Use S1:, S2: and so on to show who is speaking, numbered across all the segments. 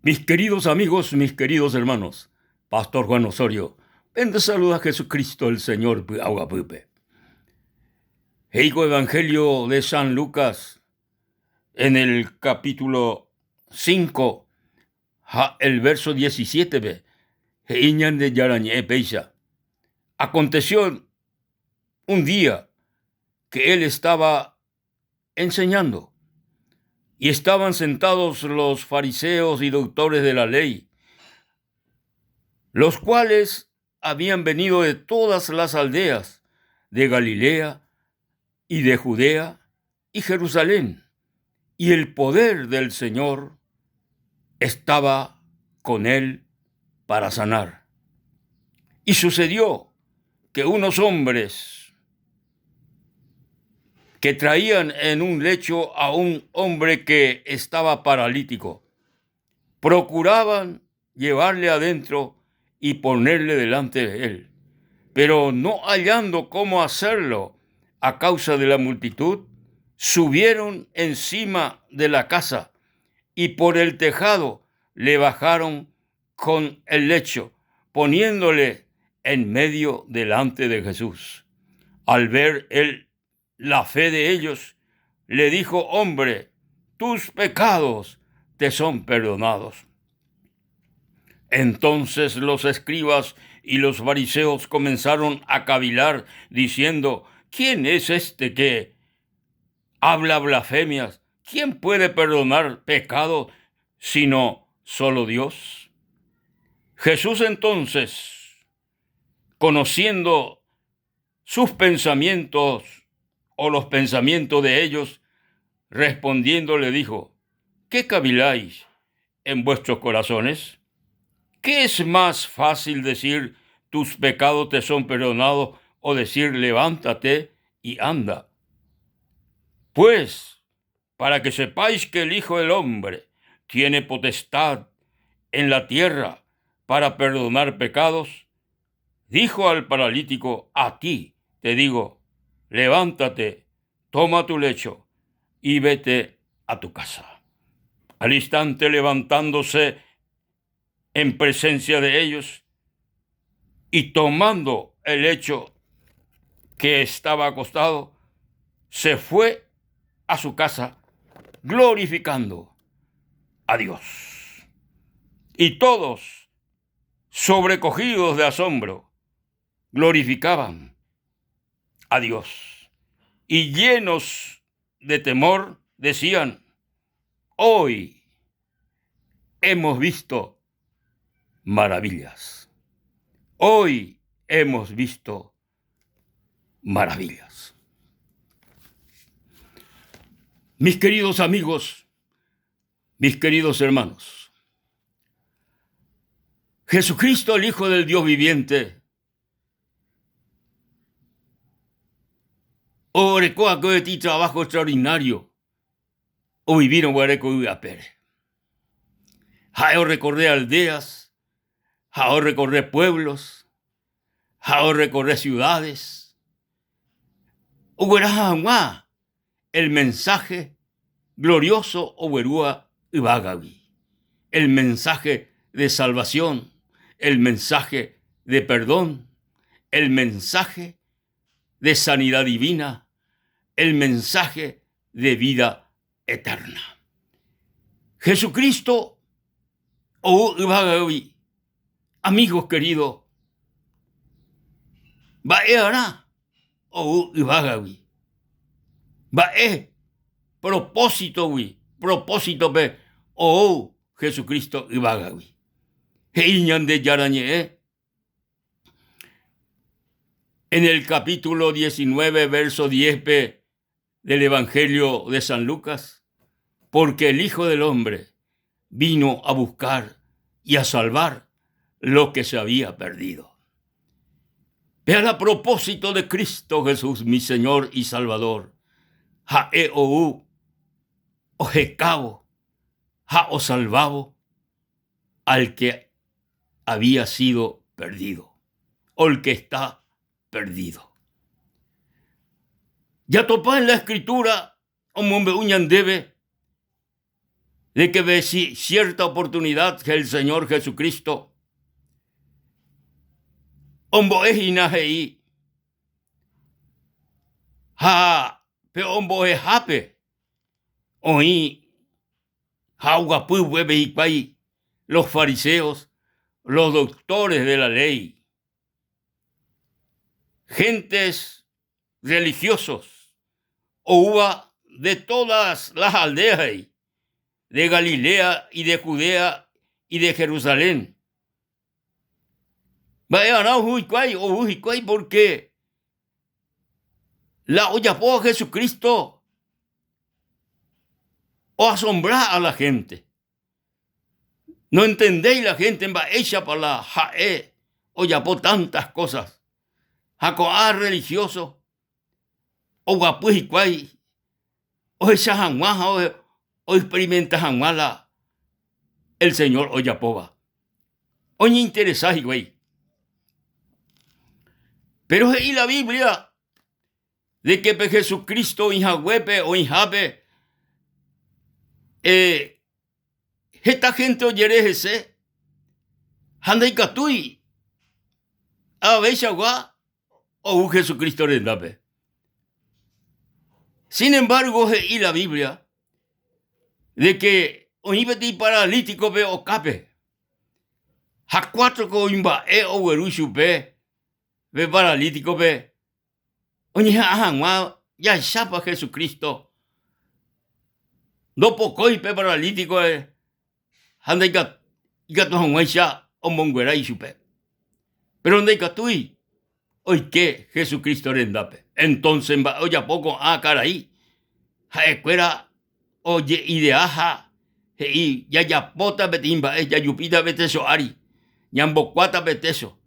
S1: Mis queridos amigos, mis queridos hermanos, Pastor Juan Osorio, pende saluda Jesucristo el Señor py'aguapýpe. He'i ko Evangelio de San Lucas en el capítulo 5 ha el verso 17-pe, he'i Ñandejára ñe'ẽ péicha, Aconteció un día que él estaba enseñando. Y estaban sentados los fariseos y doctores de la ley, los cuales habían venido de todas las aldeas de Galilea y de Judea y Jerusalén, y el poder del Señor estaba con él para sanar. Y sucedió que unos hombres que traían en un lecho a un hombre que estaba paralítico, procuraban llevarle adentro y ponerle delante de él. Pero no hallando cómo hacerlo a causa de la multitud, subieron encima de la casa y por el tejado le bajaron con el lecho, poniéndole en medio delante de Jesús. Al ver él la fe de ellos, le dijo, hombre, tus pecados te son perdonados. Entonces los escribas y los fariseos comenzaron a cavilar, diciendo, ¿quién es este que habla blasfemias? ¿Quién puede perdonar pecado sino solo Dios? Jesús entonces, conociendo sus pensamientos o los pensamientos de ellos, respondiendo le dijo, ¿qué caviláis en vuestros corazones? ¿Qué es más fácil decir, tus pecados te son perdonados, o decir, levántate y anda? Pues, para que sepáis que el Hijo del Hombre tiene potestad en la tierra para perdonar pecados, dijo al paralítico, a ti te digo, levántate, toma tu lecho y vete a tu casa. Al instante levantándose en presencia de ellos y tomando el lecho que estaba acostado, se fue a su casa glorificando a Dios. Y todos, sobrecogidos de asombro, glorificaban a Dios. Y llenos de temor, decían, hoy hemos visto maravillas. Hoy hemos visto maravillas. Mis queridos amigos, mis queridos hermanos, Jesucristo, el Hijo del Dios viviente, oreko akue ti trabajo extraordinario ovivirõ guare ko yvy apére. Ha'e orrekorre aldeas, ha'e orrekorre pueblos, ha'e orrekorre ciudades, ogueraha hag̃ua el mensaje glorioso oguerúva yvágagui, el mensaje de salvación, el mensaje de perdón, el mensaje de sanidad divina, el mensaje de vida eterna. Jesucristo ou yvágagui, amigos queridos, mba'e'arã ou yvágagui, mba'e propósitogui, propósitope ou Jesucristo yvágagui. He'i Ñandejára Ñe'ẽ en el capítulo 19, verso 10-pe del Evangelio de San Lucas, porque el Hijo del Hombre vino a buscar y a salvar lo que se había perdido. Vean a propósito de Cristo Jesús, mi Señor y Salvador, ha'e ou ohekávo ha osalvávo al que había sido perdido, o el que está perdido. Jatopa en la Escritura omombe'u ñandéve. De que ve cierta oportunidad que el Señor Jesucristo ombo'e hína he'i ha pe ombo'ehápe oĩ ha oguapy upépe hikuái los fariseos, los doctores de la ley, gentes religiosos oúva de todas las aldeas he'i, de Galilea y de Judea y de Jerusalén. Mba'e'arã oho hikuái, ou hikuái porque la ojapóva Jesucristo oasombra a la gente. Noentendéi la gente mba'éichapa la ha'e ojapo tantas cosas. Ha ko'ã religioso oguapy hikuái ohecha hag̃ua ha oexperimenta hag̃ua la el Señor ojapóva. Oñeinteresa hikuái. Péro he'i la Biblia de que pe Jesucristo oĩ haguépe, oĩhápe, eh, heta gente ojere hese ha ndaikatúi aveichagua ou Jesucristo rendápe. Sin embargo, he'i la Biblia de que oĩ peteĩ paralítikope okápe ha cuátroko oimba'e ogueru chupe pe paralítikope oñeha'ã hag̃ua jahechápa Jesucristo ndopokói pe paralítikoe ha ikatu hag̃uáicha omonguera ichupe. Péro ndaikatúi oike Jesucristo rendápe. Entónse mba'e ojapo ko'ã karai? Ha'ekuéra oje'idea ha he'i, Jajapóta peteĩ mba'e, jajupíta pe técho ári, ñambokuáta pe técho,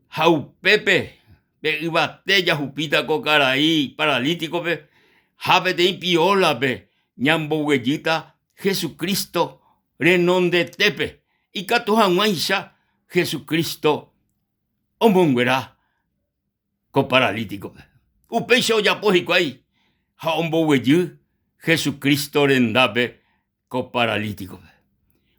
S1: ha upépe pe yvate jahupíta ko karai paralítikope ha peteĩ piólape ñamboguejýta Jesucristo renondetépe, ikatu hag̃uáicha Jesucristo omonguera ko paralítikope. Upéicha ojapo hikuái ha omboguejy Jesucristo rendápe ko paralítikope.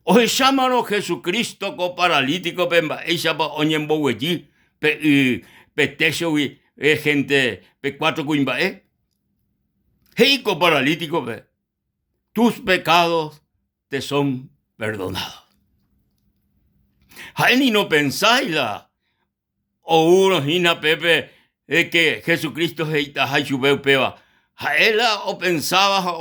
S1: Ohechámarõ Jesucristo ko paralítikope mba'éichapa oñemboguejy pe y pe téchogui hénte pe cuatro kuimba'e, he'i ko paralítikope, Tus pecados te son perdonados. Ha'e ni nopensái la oúrõ hína pépe de que Jesucristo he'itaha ichupe upéva. Ha'e la opensáva ha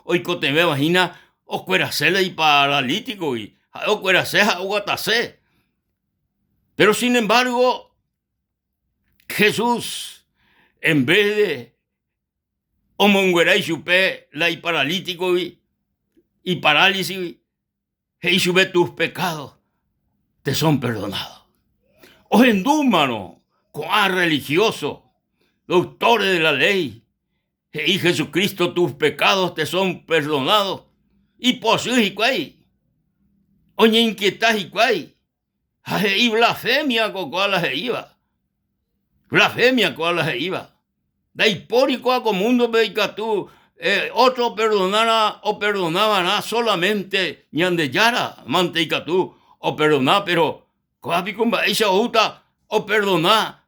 S1: oikotevẽva hína okuerase la iparalítikogui, ha'e okuerase ha oguatase. Pero sin embargo, Jesús en vez de omonguera ichupe la iparalítikogui, iparálisigui, he'i chupe tus pecados te son perdonados. Ohendúmarõ ko'ã religioso, doctores de la ley, he'i Jesucristo tus pecados te son perdonados, ipochy hikuái, oñeinquieta hikuái, Ha he'i blasfemia ko ko'ã la he'íva. Blasfemia ko'ã la he'íva. Ndaipóri ko'ã ko múndope ikatu eh, ótro operdonárã operdonava'erã solamente Ñandejára mante ikatu operdona, péro ko'ã piko mba'éicha oúta operdona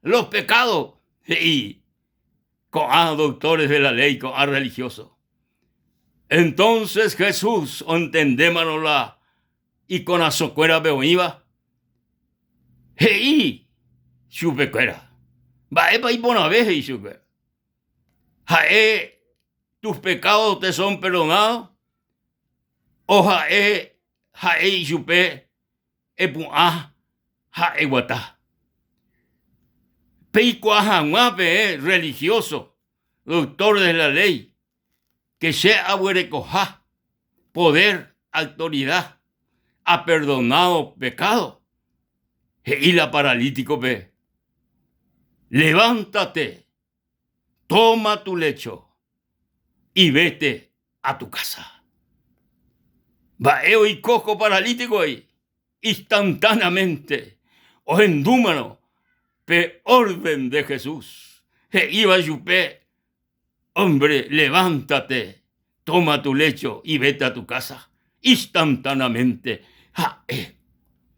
S1: los pecados, he'i ko'ã doctores de la ley, ko'ã religioso. Entonces Jesús ontendémarõ la ikorasõkuérape oĩva, he'i chupekuéra, Mba'épa iporãve? he'i chupe. Ha'e tus pecados te son perdonados, o ha'e ha'e ichupe epu'ã ha eguata. Peikuaa hag̃ua peẽ religioso, doctor de la ley, que che aguerekoha poder, autoridad, aperdonávo pecado, he'i la paralítikope, Levántate, toma tu lecho y vete a tu casa. Mba'e oiko ko paralítikogui? Instantáneamente ohendúmarõ pe órden de Jesús he'íva chupe, Hombre, levántate, toma tu lecho y vete a tu casa. Instantáneamente ha'e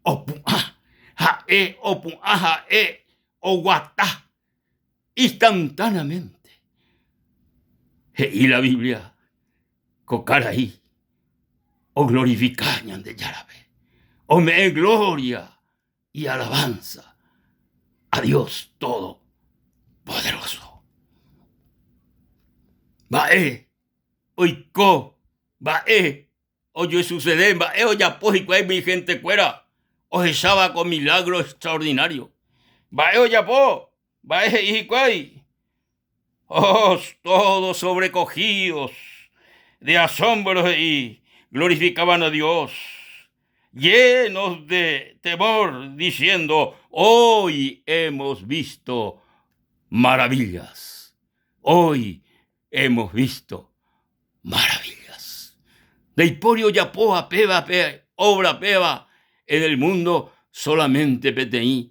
S1: opu'ã, ha'e opu'ã, ha'e oguata instantáneamente. He'i la Biblia ko karai oglorifika Ñandejárape, ome'ẽ gloria y alabanza a Dios Todopoderoso. Mba'e oiko, mba'e ojesucede, mba'e ojapo hikuái umi gentekuéra ohecháva ko milagro extraordinario. Mba'e ojapo, mba'e he'i hikuái. Oh, todos sobrecogidos de asombro he'i, glorificaban a Dios, llenos de temor, diciendo, hoy hemos visto maravillas, hoy hemos visto maravillas. Ndaipóri ojapóva péva pe obra péva en el mundo solamente peteĩ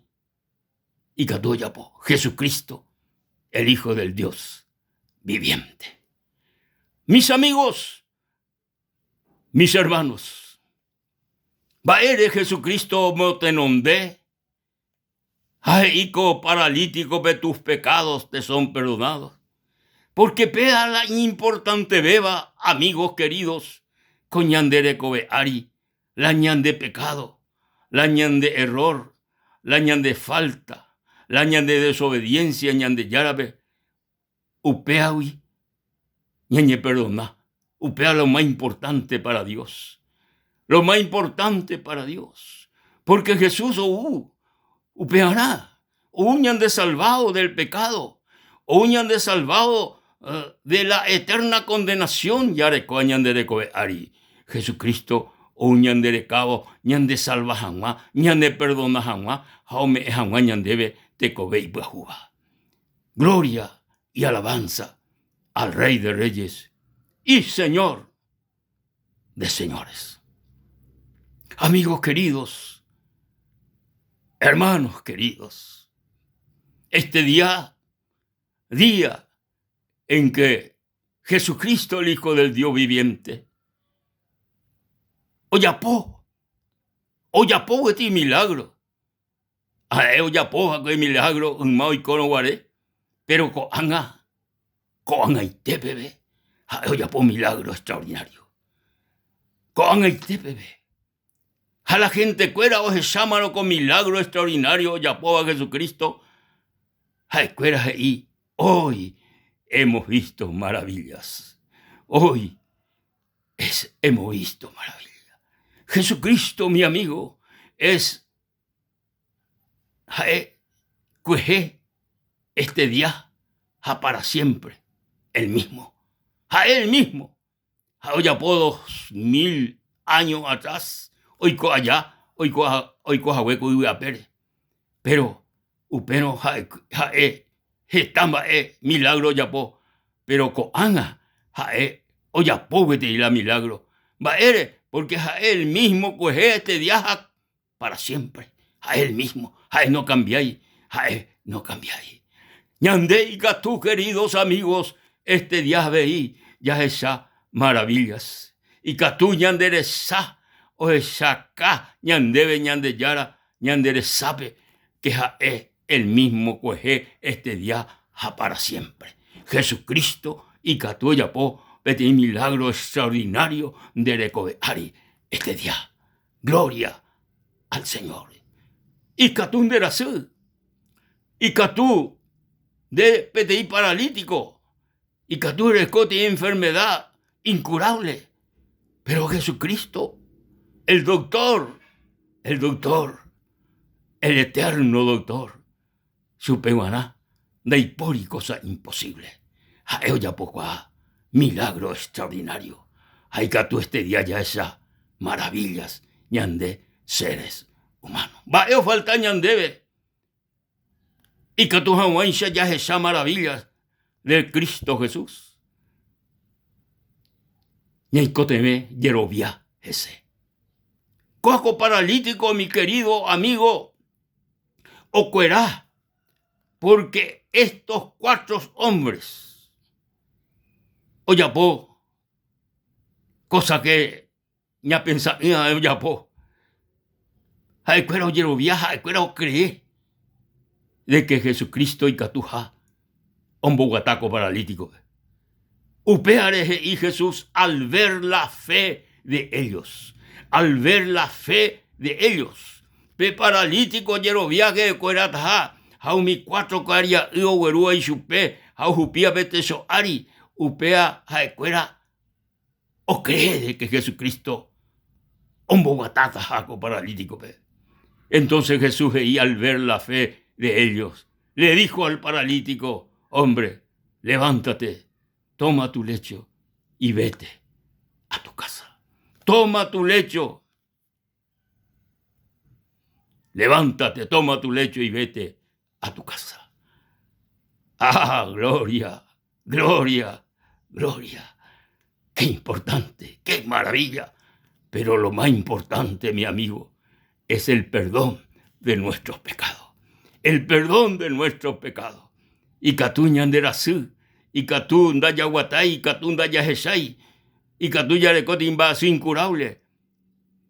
S1: ikatu ojapo, Jesucristo, el Hijo del Dios viviente. Mis amigos, mis hermanos, mba'ére Jesucristo omotenonde ha he'i ko paralítikope tus pecados te son perdonados? Porque péa la iñimportantevéva, amigos queridos, ko ñande rekove ári, la ñande pecado, la ñande error, la ñande falta, la ñande desobediencia Ñandejárape, upéagui ñañeperdona. Upéva lo más importante para Dios. Lo más importante para Dios. Porque Jesús ou upearã, ou ñande salvado del pecado, ou ñande salvado eh, de la eterna condenación jarekóva ñande rekove ári. Jesucristo ou ñande rekávo ñande salva hag̃ua, ñane perdona hag̃ua ha ome'ẽ hag̃ua ñandéve tekove ipyahúva. Gloria y alabanza al Rey de Reyes y Señor de Señores. Amigos queridos, hermanos queridos, este día, día en que Jesucristo, el Hijo del Dios viviente, ojapo, ojapo gueteri milagro. Ha'e ojapo va'ekue milagro yma oikórõ guare, péro ko'ág̃a, ko'ag̃aite peve ha'e ojapo milagro extraordinario. Ko'ag̃aite peve. Ha la gentekuéra ohechámarõ ko milagro extraordinario ojapóva Jesucristo, ha'ekuéra he'i, Hoy hemos visto maravillas. Hoy es, hemos visto maravillas. Jesucristo, mi amigo, es Ha'e kuehe este día ha para siempre el mismo. Ha'e el mismo. Ha ojapo 2000 años atrás oiko aja oiko oiko hague ko yvy apére. Pero upérõ ha'e ha'e heta mba'e milagro ojapo, pero ko'ág̃a ha'e ojapo gueteri la milagro. Mba'ére? Porque ha'e el mismo kuehe este día ha para siempre. Ha'e el mismo, ha'e no cambiái, ha'e no cambiái. Ñande ikatu, queridos amigos, este día avei jahecha maravillas. Ikatu ñande resa ohechaka ñandéve Ñandejára ñande resápe que ha'e el mismo kuehe este día ha para siempre. Jesucristo ikatu ojapo peteĩ milagro extraordinario nde rekove ári este día. Gloria al Señor. Ikatu nde rasy, ikatu nde peteĩ paralítiko, ikatu ereko peteĩ enfermedad incurable, pero Jesucristo, el doctor, el doctor, el eterno doctor, chupe g̃uarã ndaipóri cosa imposible. Ha'e ojapokuaa milagro extraordinario ha ikatu este día jahecha maravillas ñande seres humanos. Mba'e ofalta ñandéve ikatu hag̃uáicha jahecha maravillas de Cristo Jesús? Ñaikotevẽ jerovia hese. Kóa ko paralítiko mi querido amigo okuera porque estos cuatro hombres ojapo cosa que. ñapensa'ỹva ojapo. Ha'ekuéra ojerovia, ha'ekuéra okree de que Jesucristo ikatuha omboguata ko paralítikope. Upévare he'i Jesús al ver la fe de ellos, al ver la fe de ellos, pe paralítiko ojerovia ha'ekuerataha ha umi cuatro karia'y oguerúva ichupe ha ohupíva pe techo ári, upéva ha'ekuéra Ocree de que Jesucristo omboguatátaha ko paralítikope. Entonces Jesús he'i al ver la fe de ellos, le dijo al paralítico, Hombre, levántate, toma tu lecho y vete a tu casa. Toma tu lecho Levántate, toma tu lecho y vete a tu casa. Ah, gloria, gloria, gloria. Qué importante, qué maravilla. Pero lo más importante, mi amigo, es el perdón de nuestros pecados. El perdón de nuestros pecados. Ikatu ñanderasy, ikatu ndajaguatái, ikatu ndajahechái, ikatu jarekóta imba'asy incurable.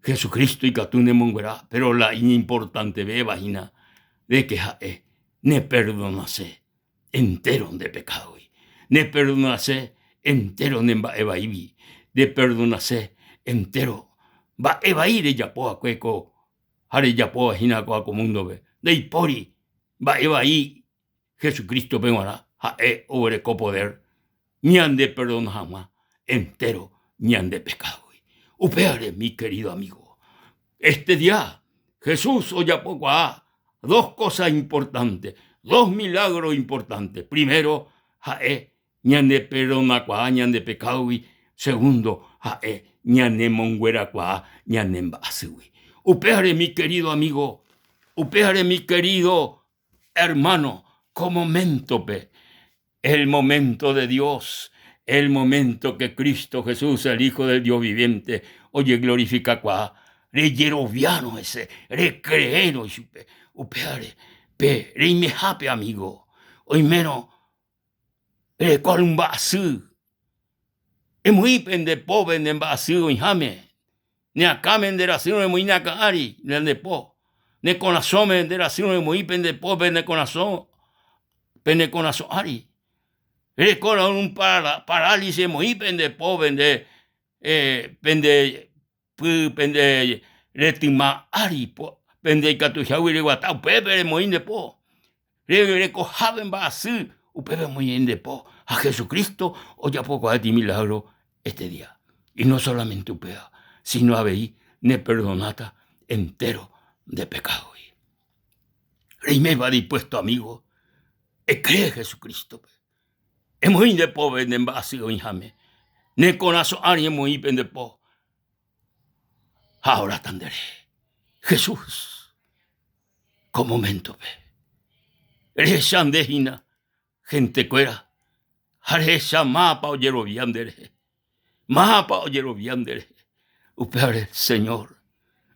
S1: Jesucristo ikatu nemonguera, péro la iñimportantevéva hína de ke ha'e neperdonase entéro nde pekádogui, neperdonase entéro ne mba'e vaígui, neperdonase entéro mba'e vai rejapo va'ekue ko ha rejapóva hína ko'ã ko múndope. Ndaipóri mba'e vai Jesucrístope g̃uarã ha'e oguereko podér ñandeperdona hag̃ua entéro ñande pekádogui. Upévare, mi querido amigo, este día Jesús ojapokuaa dos cosa importante, dos milagro importante. Primero, ha'e ñaneperdonakuaa ñande pekádogui, segundo, ha'e ñanemonguerakuaa ñane mba'asýgui. Upévare, mi querido amigo, upévare, mi querido Hermano, ko moméntope, el momento de Dios, el momento que Cristo Jesús, el Hijo del Dios viviente, ojeglorifikakuaa, rejeroviárõ hese, recreérõ ichupe, upévare pe reimehápe amigo, oimérõ reko mba'asy, emoĩ pende pópe ne mba'asy oĩháme, Ne akãme nde rasýrõ emoĩ ne akã ári nde po, ne korasõme nde rasýrõ emoĩ pende po pene korasõ pene korasõ ári. Rekórõ un parálisis emoĩ pende po pende pende py pende retyma ári pende ikatuhágui reguata upépe remoĩ nde po. Rerekohápe mba'asy upépe emoĩ nde po ha Jesucristo ojapokuaa peteĩ milagro este día. Y no solamente upéva, sino avei neperdonáta entéro nde pekádogui. Reiméva dispuesto amigo, ecree Jesucrístope. Emoĩ nde pópe ne mba'asy oĩháme, ne korasõ ári emoĩ pe nde po ha oráta nderehe. Jesús, ko moméntope rehecha nde hína hentekuéra ha rehecha mávapa ojerovia nderehe, mávapa ojerovia nderehe. Upévare, Señor,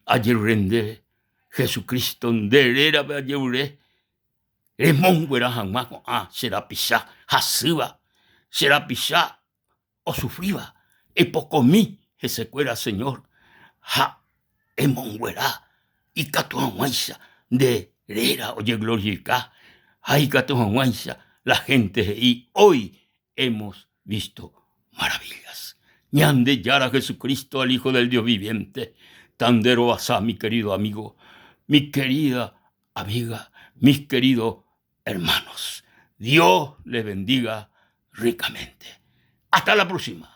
S1: ajerure ndéve, Jesucristo nde rérape ajerure remonguera hag̃ua ko'ã che rapicha hasýva, che rapicha osufríva, epokomi hesekuéra Señor ha emonguera ikatu hag̃uáicha nde réra ojeglorifika ha ikatu hag̃uáicha la hénte he'i hoy hemos visto maravillas. Ñandejára Jesucristo al Hijo del Dios viviente, tanderovasa mi querido amigo, mi querida amiga, mis queridos hermanos. Dios les bendiga ricamente. Hasta la próxima.